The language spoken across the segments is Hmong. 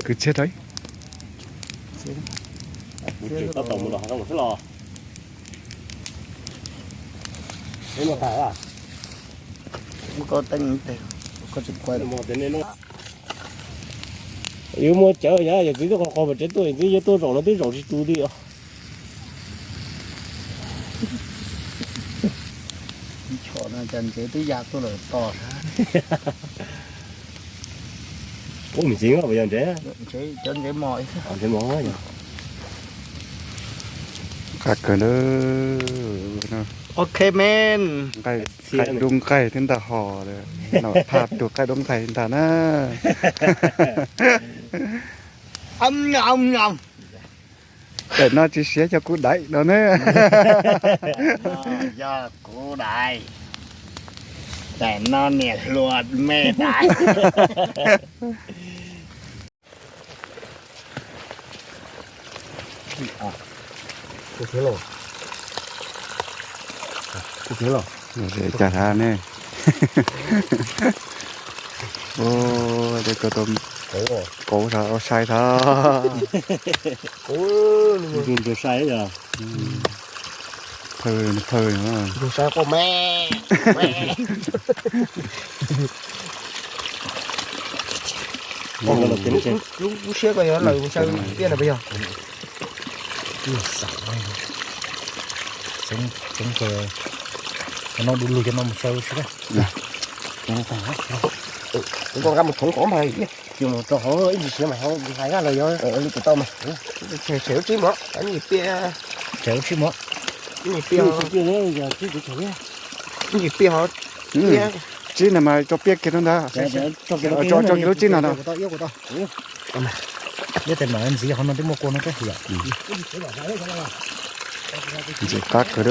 Kwv txhiaj rau. Yuav muaj cawv yog yawm txiv twb qhov qhov pem tsev tuaj, yawm txiv yuav tuaj zaum no twb zaum tsis tus li os. Chom no cas ntsev twb ya tuaj lawm tos. Ub, me ntsis puas yog ntsev? Cov ntsev mos, ntsev mos yog. Qab kawg na. Ok men. Qaij dub nqaij thiab ntag hos, no thaj tug qaij dub nqaij ntag na. Tam no tsis siav yog kuv daiv no ne. Yog kuv daiv. Tam no niam hluas me daiv. Cas thab ne. Ua, kauv thab, sai thab. Sai yog. Phaw, phaw. Sai quaj me. Lub siab ko yog lawm sai tiaj no puas yog? Tseeb, tseeb, cov no du lug cov no mus sau tsis. Nqa mus txhoov qhov mas. Mus rau hauv ib ntsis siav mas hauv hlais gaj los yog li kuv tau mas. Tshem lub tsib mov, ib nyuag piaj. Tshem lub tsib mov. Ib nyuag piaj, ib nyuag piaj hov. Tsib no mas tso piaj kiag rau ntawd. Tso kiag lub tsib no no. Nyob tes mam ntxiv qhov no twb muaj kua no kab hwm. Ntxim qab kawg,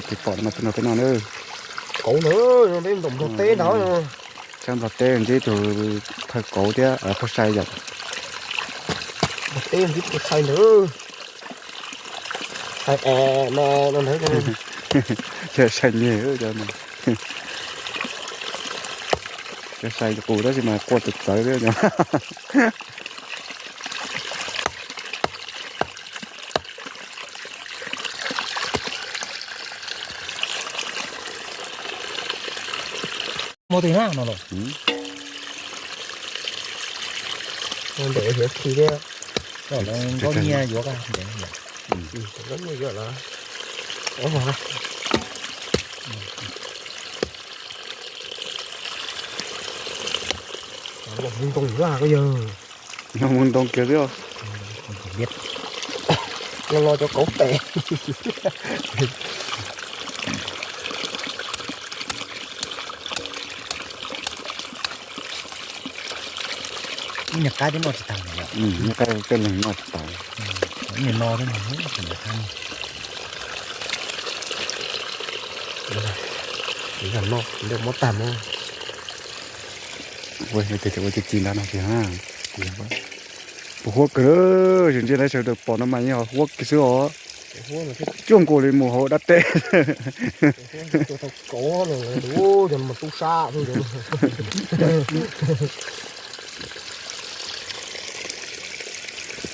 tus pom no mas tus no peb noj na. Kauv na, peb ntaus nplog teb ntag. Tsab nplog teb ntsib tus phaw kauv thiab phaw sai yom. Nplog teb ntsib phaw sai ntawd. Sai es me no ntawd. Yog sai nyeg cov no. Cov sai qus tab sis mas quaj txawv txawv thiab. Muaj twg na no los? Ntev hiav khi thiab. Nkauj nyiaj yuav ntev. Nkauj nyiaj yuav los. Mus ntoo kiag xwb. Los los cov kauv tes. Ib niag qaib twb noj tsis tag. Ib niag qaib tej leeg noj tsis tag. Ib niag no thiab. Zag no nrog muab tag no. Ua tias ua ci ci ntawd no tiag. Puas huab kawg, tsis ntsia lawv sawv daws pom no mas yeej ho huab kiag xwb os. Cuaj nkaus li mus hauv dab teb.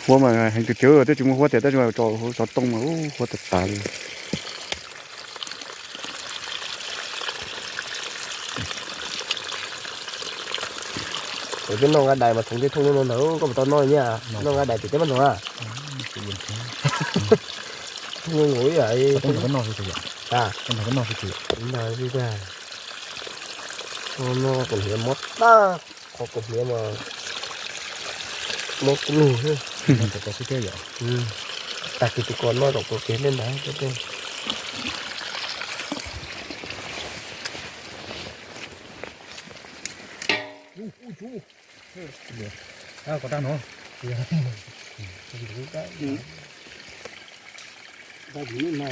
Huab mas heev tiag tiag, twb tsis muaj huab tiag tab sis mas tso hauv xov tooj mas huab tas tas li. Peb noj nqa dais mas thoov tej thooj no ntag, koj puas tau noj nyiaj? Noj nqa dais tim teb Paj Ntxoog a? Thooj no ib yam. Noj kaum hniav mob tag, qhov kaum hniav mas mob kub lug xwb. Tag kis tus ko noj zaum kaum kiag nej ntag. Kov rau no.